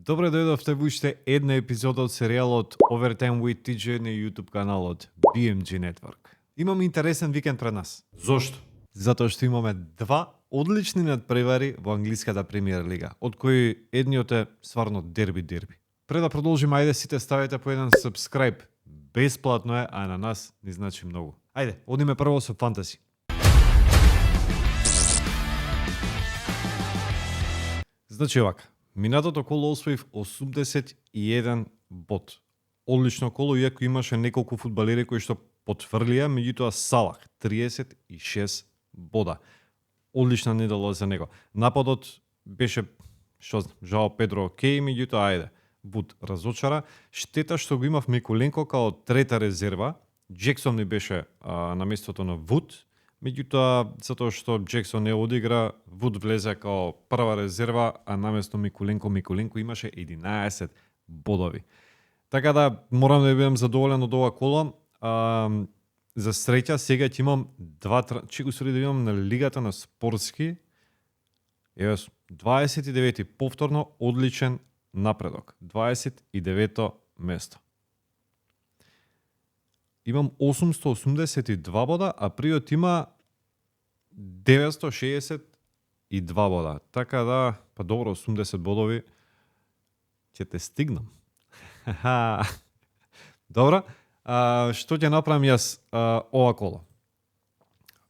Добре дојдовте во уште една епизода од серијалот Overtime with TJ на YouTube каналот BMG Network. Имаме интересен викенд пред нас. Зошто? Затоа што имаме два одлични надпревари во англиската премиер лига, од кои едниот е стварно дерби. Пред да продолжиме, ајде сите ставете по еден subscribe. Бесплатно е, а на нас ни значи многу. Ајде, одиме прво со фантаси. Значи вака, минатото коло освоив 81 бод. Одлично коло, иако имаше неколку фудбалери кои што потврлија, меѓутоа Салах 36 бода. Одлична недела за него. Нападот беше, што знам, Жао Педро окей, меѓутоа ајде, Вуд разочара. Штета што го имав Миколенко као трета резерва. Джексон ми беше на местото на Вуд, меѓутоа затоа што Джексон не одигра, Вуд влезе као прва резерва, а наместо Миколенко имаше 11 бодови. Така да морам да бидам задоволен од ова коло. За среќа сега ќе имам чеку да имам на лигата на спортски. Еве 29 повторно одличен напредок. 29 место. Имам 882 бода, а приот има 962 бода. Така да, па добро, 80 бодови ќе те стигнам. Добро, што ќе направам јас ова коло?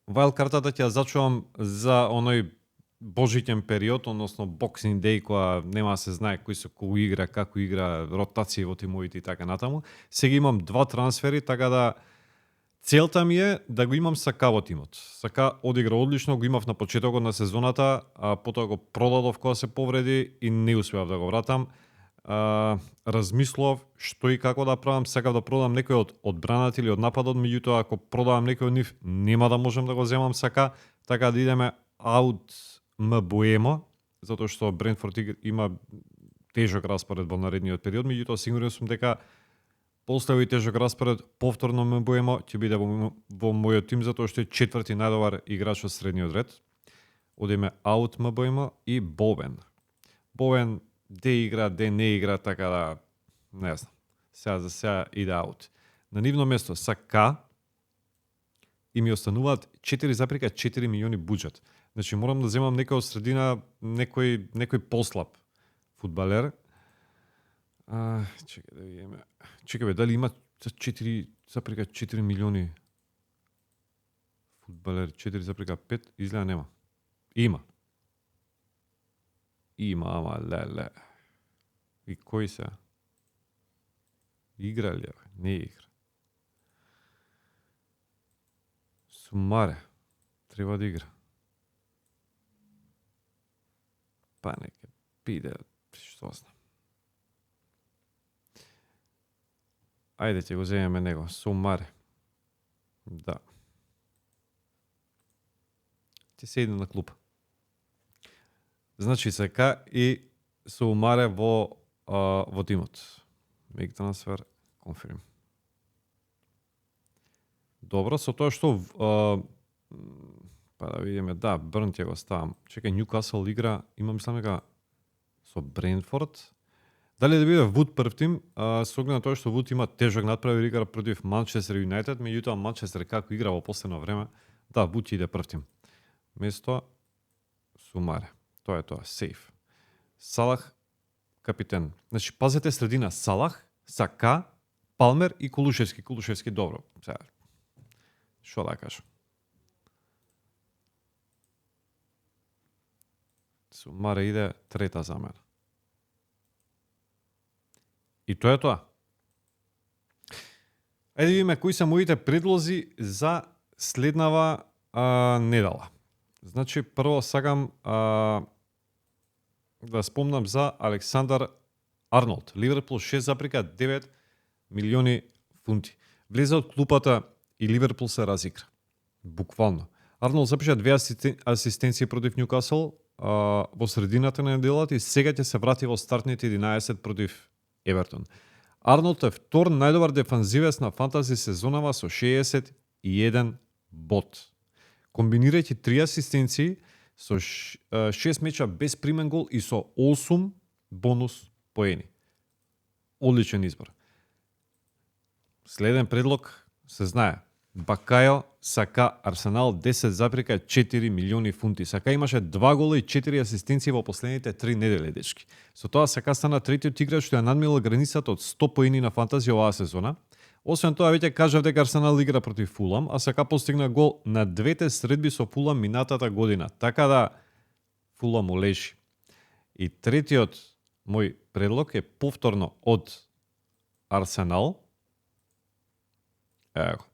Вайл картата ќе ја зачувам за оној божиќен период, односно Boxing Day, која нема да се знае кој со кој игра, како игра, ротации во тимовите и така натаму. Сега имам два трансфери, така да целта ми е да го имам Сака во тимот. Сака одигра одлично, го имав на почетокот на сезоната, а потоа го продадов кога се повреди и не успеав да го вратам. Размислував што и како да правам, сакав да продам некој од одбраната или од нападот, меѓутоа ако продавам некој од нив, нема да можам да го земам Сака, така да идеме аут Мбуемо, затоа што Брентфорд има тежок распоред во наредниот период, меѓутоа сигурен сум дека после овој тежок распоред повторно Мбуемо ќе биде во мојот тим, затоа што е четврти најдобар играч од средниот ред. Одиме аут Мбуемо и Бовен. Бовен де игра, де не игра, така да не знам. Сега за сега иде аут. На нивно место Сака и ми остануваат 4,4 милиони буџет. Значи морам да земам некој од средина, некој послаб фудбалер. Чекај да видиме. Чекај бе, дали има 4,4 милиони фудбалер, 4,5, изгледа нема. Има, ама леле. И кој се? Игра ли? Не игра. Сумаре. Треба да игра. Па нека биде, што знам. Ајде ќе го земеме него, Сумаре. Да. Ќе седне на клуп. Значи Сака и Сумаре во тимот. Make transfer, confirm. Добро, со тоа што па да видиме, да, Брн ќе го ставам. Чекај, Ньюкасл игра, имам мислам дека со Брентфорд. Дали да биде Вуд прв тим, со оглед на тоа што Вуд има тежок надправи игра против Манчестер Юнајтед, меѓутоа Манчестер како игра во последно време, да, Вуд ќе иде прв тим. Место Сумаре. Тоа е тоа, сейф. Салах, капитен. Значи, пазете средина Салах, Сака, Палмер и Кулушевски. Кулушевски добро. Сега, што да кажам. Сумаре иде трета за мене. И тоа е тоа. Ајде видиме кои се моите предлози за следнава недела. Значи, прво сакам да спомнам за Александар Арнолд. Ливерпул 6,9 милиони фунти. Влезе од клупата и Ливерпул се разигра. Буквално. Арнолд запиша 2 асистенции против Ньюкасл во средината на неделата и сега ќе се врати во стартните 11 против Евертон. Арнолд е втор најдобар дефанзивец на фантази сезонава со 61 бод. Комбинирајќи 3 асистенции со 6 меча без примен гол и со 8 бонус поени. Одличен избор. Следен предлог се знае. Бакајо сака Арсенал 10,4 милиони фунти. Сака имаше 2 гола и 4 асистенции во последните 3 недели, дечки. Со тоа Сака стана третиот играч што ја надмила границата од 100 поени на фантазија оваа сезона. Освен тоа, веќе кажав дека Арсенал игра против Фулам, а Сака постигна гол на двете средби со Фулам минатата година. Така да Фулам олежи. И третиот мој предлог е повторно од Арсенал. Ево.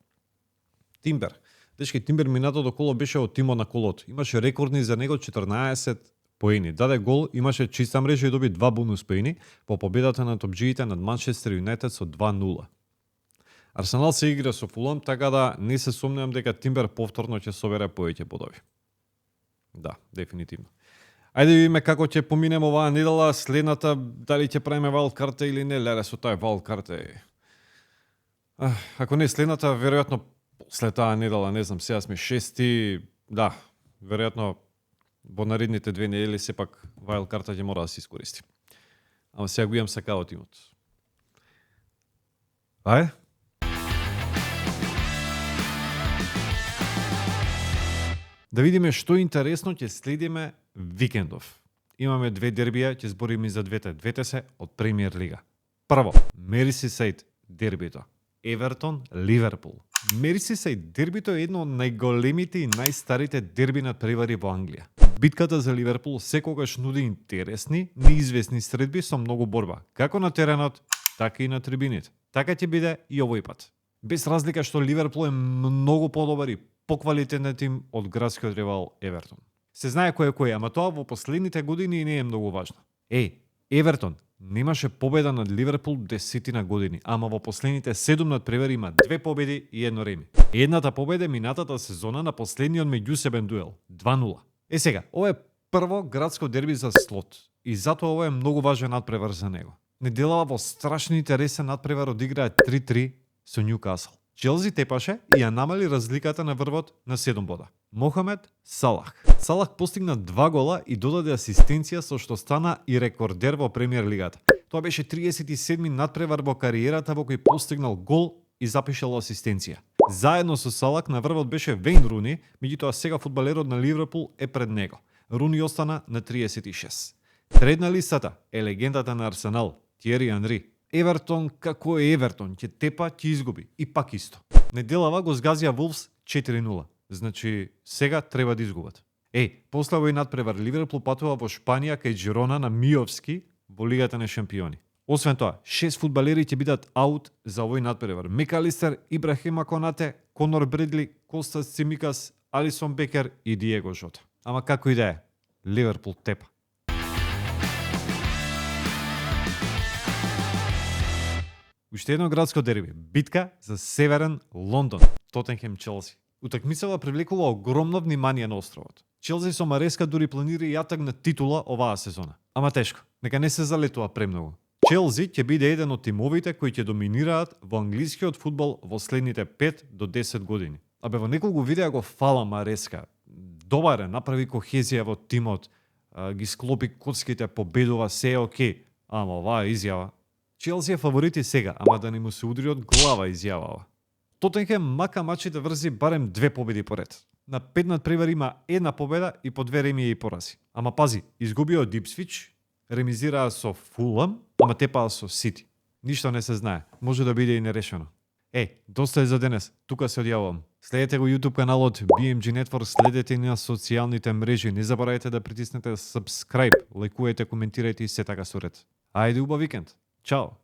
Тимбер. Дечки, Тимбер минатото коло беше од тимот на колото. Имаше рекордни за него 14 поени. Даде гол, имаше чиста мрежа и доби 2 бонус поени по победата на топџиите над Манчестер Юнайтед со 2-0. Арсенал се игра со Фулам, така да не се сомневам дека Тимбер повторно ќе собере повеќе бодови. Да, дефинитивно. Ајде видиме како ќе поминеме оваа недела, следната дали ќе правиме валдкарта или не, леле со таа валдкарта е. Ако не следната, веројатно след таа недела, не знам, сега сме 6, да, веројатно во наредните 2 недели сепак валдкарта ќе мора да се искористи. Ама сега го имам сакао тимот. Ајде? Да видиме што интересно ќе следиме викендов. Имаме 2 дербија, ќе збориме за двете. Двете се од Премиер Лига. Прво, Мерсисајд дербито. Евертон, Ливерпул. Мерсисајд дербито е едно од најголемите и најстарите дерби надпревари во Англија. Битката за Ливерпул секогаш нуди интересни, неизвестни средби со многу борба, како на теренот, така и на трибините. Така ќе биде и овој пат. Без разлика што Ливерпул е многу подобар и поквалитетен тим од градскиот ривал Евертон. Се знае кој е, ама тоа во последните години не е многу важно. Евертон немаше победа над Ливерпул 10 години, ама во последните 7 надпревари има 2 победи и 1 реми. Едната победа минатата сезона на последниот меѓусебен дуел, 2-0. Сега, ова е прво градско дерби за Слот и затоа ова е многу важен надпревар за него. Неделава во страшно интересен надпревар одиграа 3-3 со Њукасл. Челси тепаше и ја намали разликата на врвот на 7 бода. Мохамед Салах. Салах постигна 2 гола и додаде асистенција со што стана и рекордер во Премиер Лигата. Тоа беше 37-ми надпревар во кариерата во кој постигнал гол и запишал асистенција. Заедно со Салах на врвот беше Вейн Руни, меѓутоа сега фудбалерот на Ливерпул е пред него. Руни остана на 36. Трет на листата е легендата на Арсенал, Тиери Анри. Евертон како е Евертон, ќе тепа, ќе изгуби и пак исто. Неделава го згазија Вулфс 4-0. Значи, сега треба да изгубат. После овој надпревар Ливерпул патува во Шпанија кај Джирона на Миовски во Лигата на шампиони. Освен тоа, 6 фудбалери ќе бидат аут за овој надпревар. Мекалистер, Ибрахима Конате, Конор Бредли, Костас Цимикас, Алисон Бекер и Диего Жота. Ама како и да е, Ливерпул тепа. Уште едно градско дерби, битка за Северен Лондон, Тотенхем Челси. Утакмицава привлекува огромно внимание на островот. Челси со Мареска дури планира јатак на титула оваа сезона. Ама тешко, нека не се залетува премногу. Челси ќе биде еден од тимовите кои ќе доминираат во англискиот фудбал во следните 5 до 10 години. Во неколку видеа го фала Мареска. Добар е, направи кохезија во тимот, ги склопи коцките, победува, се е окей. Ама оваа изјава. Челси е фаворити сега, ама да не му се удри од глава изјавава. Тотенхем мака мачите врзи барем 2 победи поред. На 5 надпревари има 1 победа и по 2 ремија и порази. Ама пази, изгубија од Ипсвич, ремизираа со Фулам, ама тепаа со Сити. Ништо не се знае, може да биде и нерешено. Доста е за денес, тука се одјавувам. Следете го YouTube каналот BMG Network, следете на социјалните мрежи, не заборавајте да притиснете subscribe, лајкувајте, коментирајте и се така сурет. Ајде убав викенд. Чао!